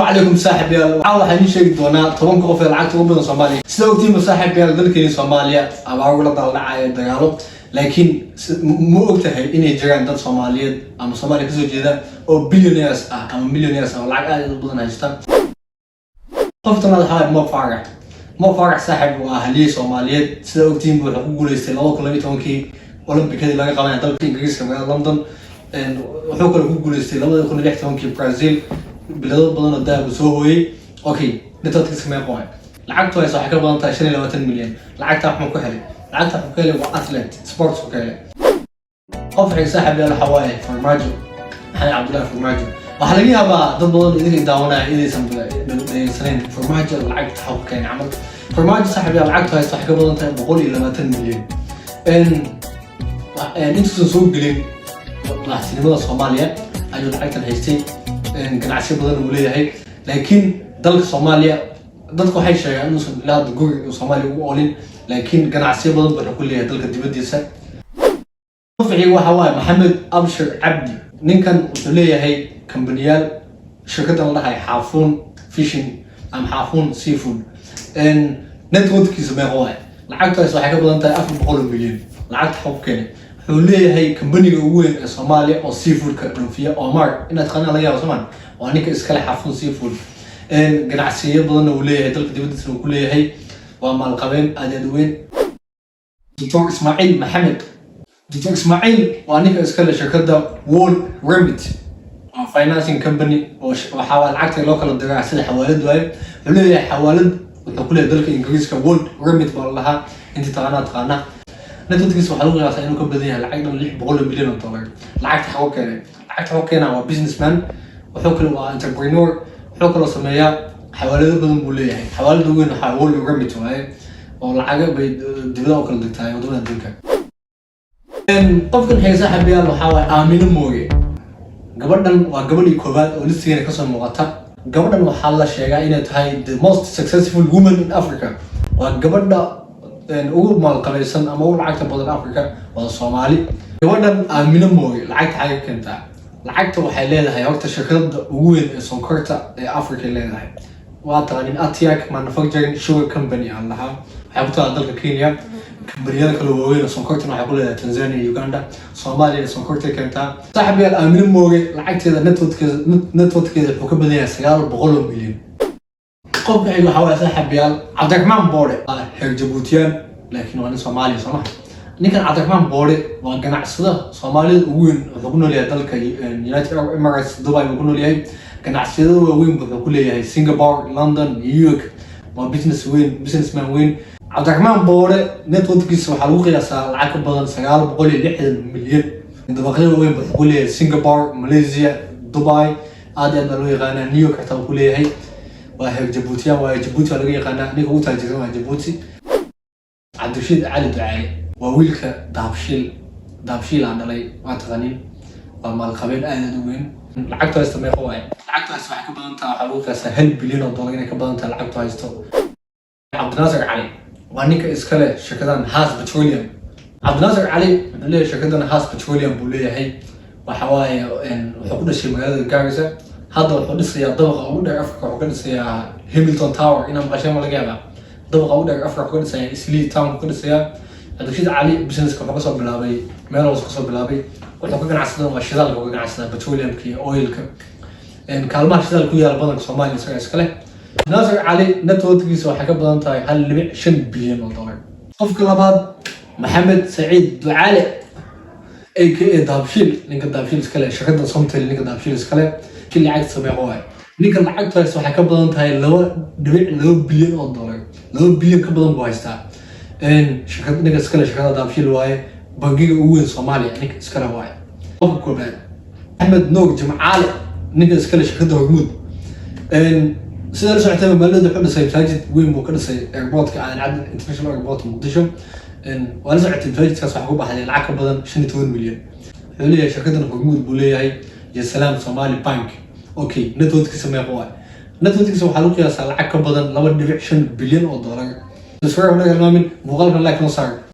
Calaykum saaxiibyaal. Waxaan idiin sheegi doonaa 10-ka qof ee lacagta ugu badan Soomaaliya. Sida ogtiinba saaxiibyaal, dalkeeni Soomaaliya abaaro la daldhacaya, dagaalo, laakiin ma og tahay inay jiraan dad Soomaaliyeed ama Soomaaliya kasoo jeeda oo billionaires ah ama millionaires ah oo lacag aad u badan haysta? Qof tanaad waxaa waaye Mo Faarax. Mo Faarax, saaxiib, waa haliyey Soomaaliyeed. Sida ogtiinba, wuxuu ku guuleystay 2012-kii Olombikadii laga qabanaya dalka Ingiriiska, magaalada London. Wuxuu kale ku guuleystay 2016-kii Brazil, bilado badan oo dahab uu soo hooyey. Okay, net worth-kiisa meeqa waay? Lacagtu haysa waxay ka badan tahay 25 milyan. Lacagta waxaan ku helay, lacagta waxaan ku helay waa athlete, sports ku helay. Qof xig, saaxiib yaal, waxaa waaye Farmaajo, Maxamed Cabdullahi Farmaajo. Waxaa laga yaabaa dad badan idinka daawanaya inaysan dhageysanayn Farmaajo lacagta waxa ku keenay camal. Farmaajo, saaxiib yaal, lacagtu haysta waxay ka badan tahay 120 milyan. Intuusan soo gelin madaxtinimada Soomaaliya ayuu lacagtan haystay. Ganacsiyo badan uu leeyahay, laakiin dalka Soomaaliya dadku waxay sheegaan inuusan ilaa hadda guri uu Soomaaliya ugu oolin, laakiin ganacsiyo badan buu wuxuu ku leeyahay dalka dibaddiisa. Qofxii waxa waaye Maxamed Abshir Cabdi. Ninkan wuxuu leeyahay kambaniyaal, shirkaddan la dhahay Xaafuun Fishing ama Xaafuun Seafood. Net worth-kiisa meeqa waaye? Lacagtaas waxay ka badan tahay 400 milyan. Lacagta xog keenay, wuxuu leeyahay kambaniga ugu weyn ee Soomaaliya oo seafoodka dhoofiya, Omar inaad taqaanaa laga yaabo. Soomaan waa ninka iskale Xaafuun Seafood. Ganacsiyo badanna uu leeyahay, dalka dibaddiisana uu ku leeyahay. Waa maalqabeen aad aad u weyn. Doctor Ismaaciil Maxamed. Doctor Ismaaciil waa ninka iskale shirkadda World Remit, waa financing company oo waxaa waa lacagta loo kala diraa sida xawaalad waaye. Wuxuu leeyahay xawaalad, wuxuu ku leeyahay dalka Ingiriiska, World Remit baa la dhahaa. Intii taqaanaa taqaana. Net worth-kiisa waxaa lagu qiyaasaa inuu ka badan yahay lacag dhan 600 milyan oo dollar. Lacagta xago keenay? Lacagta xago keenaa waa businessman, wuxuu kale waa entrepreneur, wuxuu kaloo sameeyaa xawaalado badan buu leeyahay. Xawaalada weyn waxaa World Remit waaye oo lacago bay dibadaha u kala degtahay wadamada adduunka. Qofkan xiga, saaxiibayaal, waxaa waaye Aamino Mooge. Gabadhan waa gabadhii koowaad oo listigeena kasoo muuqata. Gabadhan waxaa la sheegaa inay tahay the most successful woman in Africa. Waa gabadha ugu maalqabaysan ama ugu lacagta badan Africa. Waa Soomaali. Gabadhan Aamino Mooge lacagta xagga ka keentaa? Lacagta waxay leedahay horta shirkadda ugu weyn ee sonkorta ee Africa leedahay. Waa taqaanin, Atiak Manufacturing Sugar Company aan lahaa, waxay ku taala dalka Kenya. Kambaniyada kale waaweyn oo sonkortana waxay ku leedahay Tanzania iyo Uganda. Soomaaliyana sonkortay keentaa. Saaxiibayaal, Aamino Mooge lacagteeda net worth-keeda wuxuu ka badan yahay 900 milyan. Qofka xiga waxaa waaye, saaxiibayaal, Cabdiraxmaan Boore. Waa reer Jabuutiyaan, laakiin waa nin Soomaaliya, soo maha? Ninkan Cabdiraxmaan Boore waa ganacsada Soomaalida ugu weyn. Wuxuu ku nool yahay dalka United Arab Emirates, Dubai buu ku nool yahay. Ganacsiyada waaweyn wuxuu ku leeyahay Singapore, London, New York. Waa business weyn, businessman weyn. Cabdiraxmaan Boore net worth-kiisa waxaa lagu qiyaasaa lacag ka badan 960 milyan. Dabaqyada waaweyn wuxuu ku leeyahay Singapore, Malaysia, Dubai. Aad iyo aad baa loo yaqaanaa. New York xitaa uu ku leeyahay. Waa heer Jabuutiyaan, waa Jabuuti waa laga yaqaanaa. Ninka ugu taajirsan waa Jabuuti. Cabdirashiid Cali Ducaale waa wiilka Dahabshiil. Dahabshiil aan dhalay, waa taqaaniin. Waa maalqabeen aad aad u weyn. Lacagtu haysta meeqa waaye? Lacagtu haysta waxay ka badan tahay, waxaa lagu qiyaasaa 1 bilyan oo dollar inay ka badan tahay lacagtu haysto. Cabdinaasir Cali waa ninka iskale shirkadan Hass Petroleum. Cabdinaasir Cali wuxuu leeyahay shirkadan Hass Petroleum buu leeyahay. Waxa waaye wuxuu ku dhashay magaalada Garissa. Hadda wuxuu dhisayaa dabaqa ugu dheer Africa, wuxuu ka dhisayaa Hamilton Tower. Inaa maqasheen ma laga yaabaa. Dabaqa ugu dheer Africa wuxuu ka dhisayaa Islii Town buu ka dhisayaa. Cabdirashiid Cali businesska wuxuu kasoo bilaabay meel hoos kasoo bilaabay. Wuxuu ka ganacsadaa waa shidaalka, ka ganacsadaa petroleumka iyo oilka. Kaalmaha shidaal ku yaala badanka Soomaaliya isaga iskale. Naasir Cali net worth-kiisa waxay ka badan tahay 1.5 bilyan oo dollar. Qofka labaad, Maxamed Saciid Ducaale, aka Dahabshiil, ninka Dahabshiil iskale, shirkadda Somtel, ninka Dahabshiil iskale. Kii lacagta sameeqo waay? Ninka lacagta haysta waxay ka badan tahay 2.2 bilyan oo dollar. 2 bilyan ka badan buu haystaa. Shirkad ninka iskale shirkadda Dahabshiil waaye. Bangiga ugu weyn Soomaaliya ninka iskale waaye. Qofka koobaad, Axmed Nuur Jimcaale, ninka iskale shirkadda Hormuud. Sida la socotay, magaalada wuxuu dhisay masaajid weyn buu ka dhisay airportka Aadan Cabdi International Airport, Muqdisho. Waa la socotay, masaajidkaas waxaa ku baxday lacag ka badan 15 milyan. Wuxuu leeyahay shirkaddan Hormuud buu leeyahay iyo Salaam Somali Bank. Okay, net worth-kiisa meeqa waay? Net worth-kiisa waxaa lagu qiyaasaa lacag ka badan 2.5 bilyan oo dollar. Subscribe naga hilmaamin, muuqaalkan like noo saar.